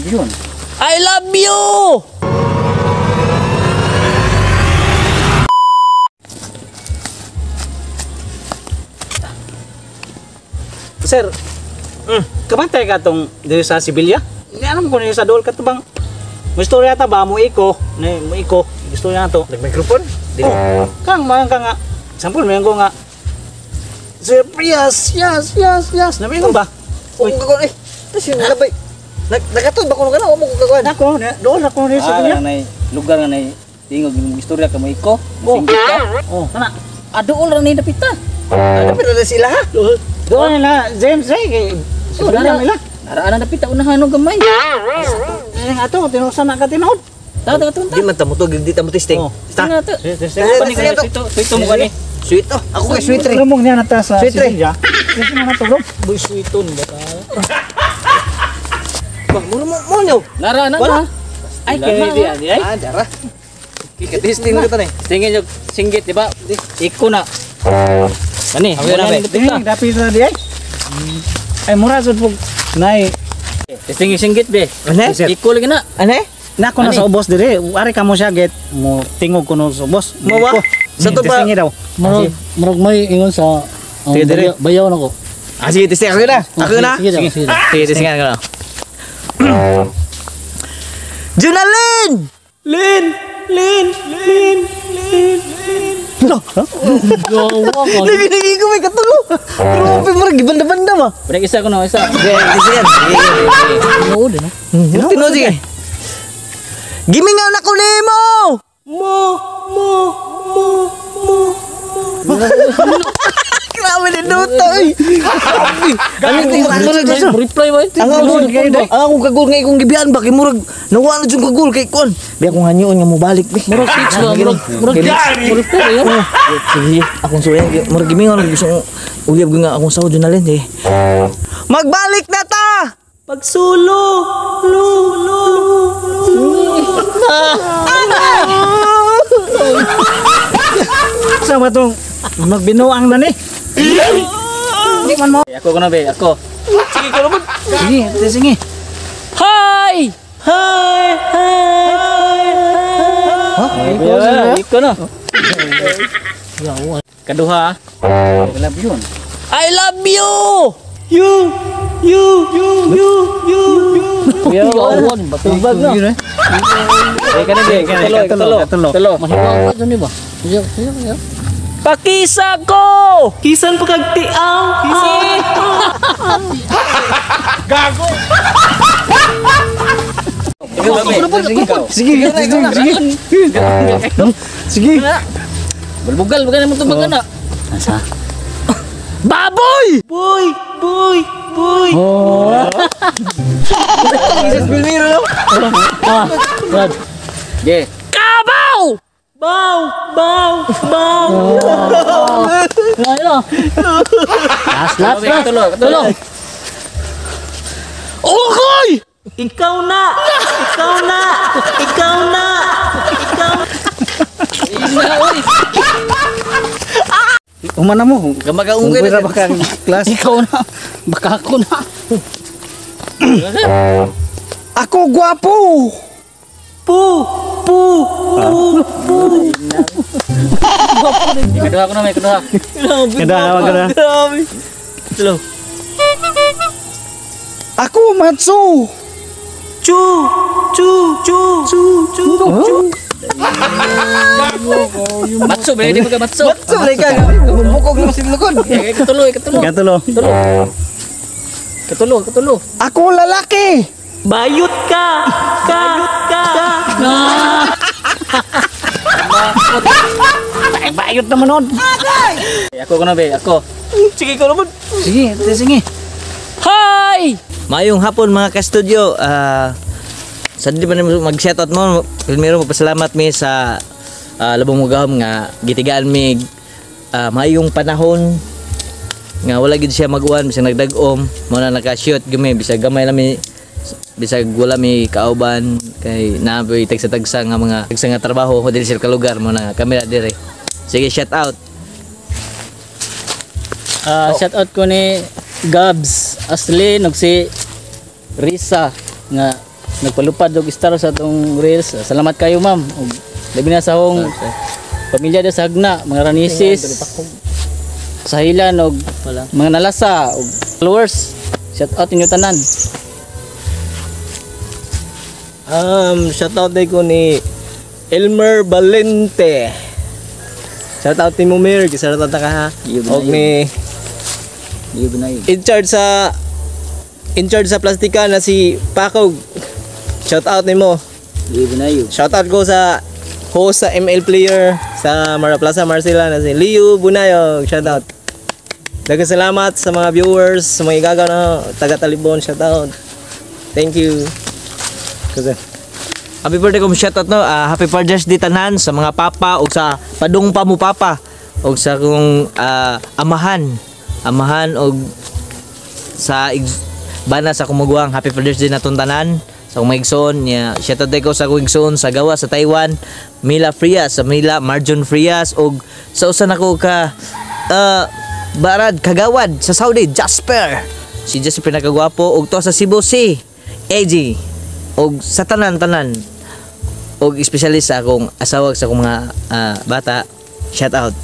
Yun. I love you! Sir, kamantay ka tong diri sa Sibilya? Ni anong ko niyo sa dool katubang? Mo istorya ta ba mo iko, ni mo iko, istorya na to. Nag-microphone? Di. Oh, kang mayang ka nga. Sampol mayang ko nga. Sir, yes, yes, yes, yes. Namingon ba? Uy, kagon eh. Tapos yung labay. Nakatod ba kuno ka na? Wa mo ko kagon. Nako, dool ako ni sa Ah, Sibilya. na lugar nga nay tingog imong istorya ka mo iko, Oh. singgit ka. Oh, kana. Aduol ra ni dapita. Ano pero na sila ha? Dool. Dool na James eh kay Sibilya nila. Naraan na dapita unahan og gamay. Ang ato tinusan na ka tinuod. Ta ta ta. Di man ta mo to, di ta mo testing. Oh. Ta. Ta. Ta. Sige, sige. Sige, Pani sige, ka to. sito, sito mo kani. Sweet oh. Ako kay sweet rin. Rumong niya na ta sa Sweet, Ray. Sibilya. Kasi na to, bro. Boy sweeton ba ta? Ba, mo mo mo nyo. Nara na Wala. na. Ay, kay di ay. Ah, dara. Testing ko to ni. Tingin yung singgit, di ba? Iko na. Kani, Ako na, wala be. ni dapita. Dili dapit sa di ay. Ay mura jud pug nay Testing yung singgit be. Ano? Iko lagi na. Ano? nako na Ani? sa ubos dire. Ari ka mo siya get mo tingog ko no sa ubos. Mo ba? Sa to ba? Testingi daw. Murag, murag may ingon sa ang Sige, dire. bayaw na ko. Ah, sige, testing ako na. Ako na. Sige, sige, sige. Sige, testing ako na. Junalyn! Lin! Lin! Lin! Lin! Lin! No! Gawa ka. Naging ko may katulo. Grabe, murag gibanda-banda ba? Break isa ko na, isa. Sige, testing yan. Sige. Tinuod eh, no? Tinuod, sige. Gimingaw na ko nimo! Mo! Mo! Mo! Mo! Mo! Grabe ni Duto eh. Grabe. Ano yung murag Reply ba? Ang akong ang akong kagul nga ikong gibian ba kay murag nawa na jud kagul kay kuan. Bi akong hanyoon nga mobalik bi. Murag six ba? Murag, murag six. Murag reply ba yun? Sige, akong suyan murag gimingaw na gusto uyab ko nga akong sahod Junalyn eh. Magbalik na ta. Pagsulo. Lu lu lu. Sa ba tong magbinuang na ni? Di man mo. Ako ko na be, ako. Sige, testingi. Hi! Hi hi. Hi! Iko na. Kaduha. I love you. I love you! You you you you you. Gawa ba? Tubag no. Yun eh. Eh kani be, katulo, Katulo, katulo, katulo. katulo. Mahiwa ka dyan, di ba? Sige, sige, sige. Pakisa ko! Kisan pa kag tiaw. Ikaw be. Ikaw. Sige, sige, sige. Sige. Bulbugal, baga naman tubag na. Asa? Baboy! Boy boy boy. Oh. Jesus Pilmiro no. Ah, Brad. Ge. Kabaw! Bow bow bow. Ila, ila. Last, last, last. Katulo, katulo. Ungkoy! Ikaw na! Ikaw na! Ikaw na! Ikaw Ina, oy. Humana mo. Gamaga ungkoy Unggoy ra ba kang class? Ikaw na. Baka ako na. Ako gwapo! Pu! Pu! Pu! Pu! Kaduha ko na, may kaduha. Kada, kada. Grabe! Hello. Ako matsu! Chu! Chu! Chu! Chu! Chu! Chu! Matso, be, di ba ka matso? Matsu lay ka! Bukog mo silukod! Eh, katulo, katulo. Katulo. Katulo. Katulo, katulo. Ako lalaki! Bayot ka! Ka! Ka! Ay, bayot naman nun. Eh, ako ko na be, ako. Sige ko naman. Sige, sige. Hi! Mayong hapon mga ka-studio. Sa di ba mag-shoutout mo, primero magpasalamat mi sa Labong Mugahom nga gitigaan mi mayong panahon nga wala gid siya mag-uwan bisag nagdag-om mo na naka-shoot gumi bisag gamay lang mi bisag wala mi kauban kay naboy tagsa-tagsa nga mga tagsa nga trabaho dili sila ka lugar mo na kami na dire. Sige, shout out. Shout out ko ni Gabs Aslin ug si Risa nga Nagpalupad og star sa atong reels. Salamat kayo, ma'am. Ug labi na sa akong pamilya diha sa Hagna, mga Ranisis, sa Hilan og mga nalasa og followers. Shout out inyo tanan. Shout out ko ni Elmer Valente. Shout out ni Mumir, shout out ka ha. Og ni in charge sa plastika na si Pakog. Shout out nimo. Shout out ko sa host sa ML player sa Mara Plaza Marcela na si Leo Bunayog. Shout out. Daghang salamat sa mga viewers, sa mga igagaw na taga Talibon. Shout out. Thank you. Kasi Happy birthday ko, shoutout no. Ah, happy Father's Day tanan sa mga papa ug sa padung pa mo papa ug sa kong amahan. Amahan og sa bana sa kumuguang, happy Father's Day natong tanan sa akong mga igsoon niya. Shoutout day ko sa akong igsoon sa gawa sa Taiwan, Mila Frias, sa Mila Marjon Frias, ug sa usa nako ka barad kagawad sa Saudi, Jasper, si Jasper nakagwapo, ug to sa Cebu si AJ, ug sa tanan-tanan, ug especially sa akong asawa, sa akong mga bata, shout out.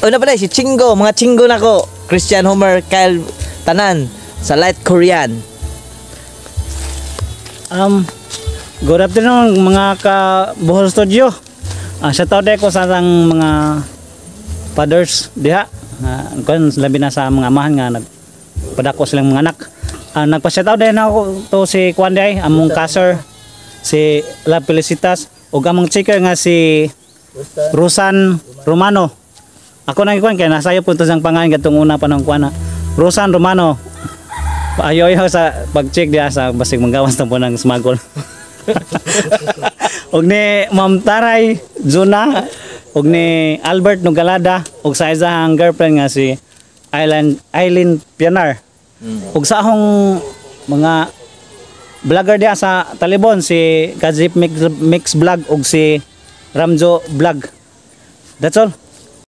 Una pala si Chingo, mga Chingo nako, Christian, Homer, Kyle, tanan sa Light Korean. Good afternoon, mga ka Bohol Studio. Shout out ko sa atang mga fathers diha. Kun labi na sa mga amahan nga nagpadako silang mga anak. Nagpa-shout out din ako to si Kwan Day, among kaser si La Felicitas ug among checker nga si Rosan Romano. Ako nang kuan kay nasayo po to sang pangalan katong una pa nang kuan na. Rosan Romano. Ayo ayo sa pag-check diha sa basig manggawas na po ng smuggle. Ug ni Ma'am Taray Zuna ug ni Albert Nogalada ug sa isang girlfriend nga si Island Eileen Pianar. Ug sa akong mga vlogger diha sa Talibon, si Kajip Mix, Mix Vlog ug si Ramjo Vlog. That's all.